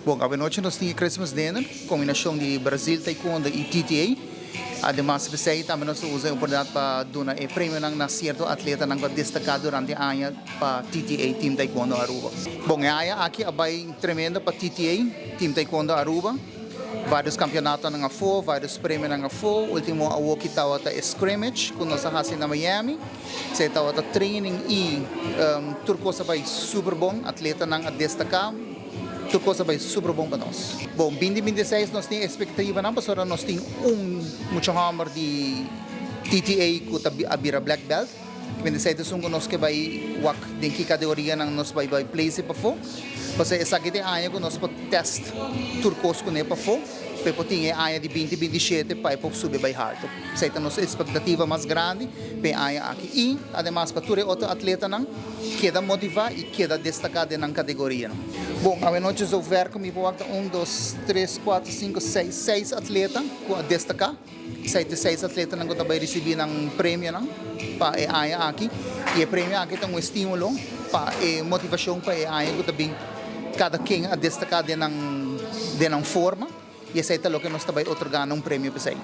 Bon, awenochi nos tin e Christmas dinner, combinacion di Brazil Taekwondo y TTA. Ademas p'esey tambe nos ta usa e oportunidad pa duna e premionan na cierto atletanan cu a destaca durante aña pa TTA, Team Taekwondo Aruba. Bon, e aña aki a bay tremendo pa TTA, Team Taekwondo Aruba. Varios campeonatonan afo, varios premionan afo. Ultimo awoki tawata e scrimmage cu nos a haci na Miami. Esey tawata training y tur cos a bay super bon. Atletanan a destaca. Tur cos a bay super bon pa nos. Bon, binti 26 nos tin expectativanan pasobra nos tin un mucha homber di TTA cu ta a bira black belt. 26 ta esun cu nos ke bay wak den ki categorianan nos bay bay place pafo. Pasobra esaki ta e aña cu nos por test tur cos cune pafo pa e por tin e aña di 2027 pa e por subi bay halto. Esey ta nos expectativa mas grandi pa e aña aki. Y ademas pa tur e otro atletanan keda motiva y keda destaca den nan categorianan. Bon, awenochi zover cu mi por wak ta un, dos, tres, cuatro, cinco, seis, seis atleta cu a destaca. Esei ta e seis atletanan ku ta bai risibí nan premionan pa e aña aki. I e premio aki ta un estímulo pa e motivashon pa e aña ku ta bin. Kada ken a destaká den nan den nan forma i esei ta loke nos ta bai otorgá nan un premio p'esei.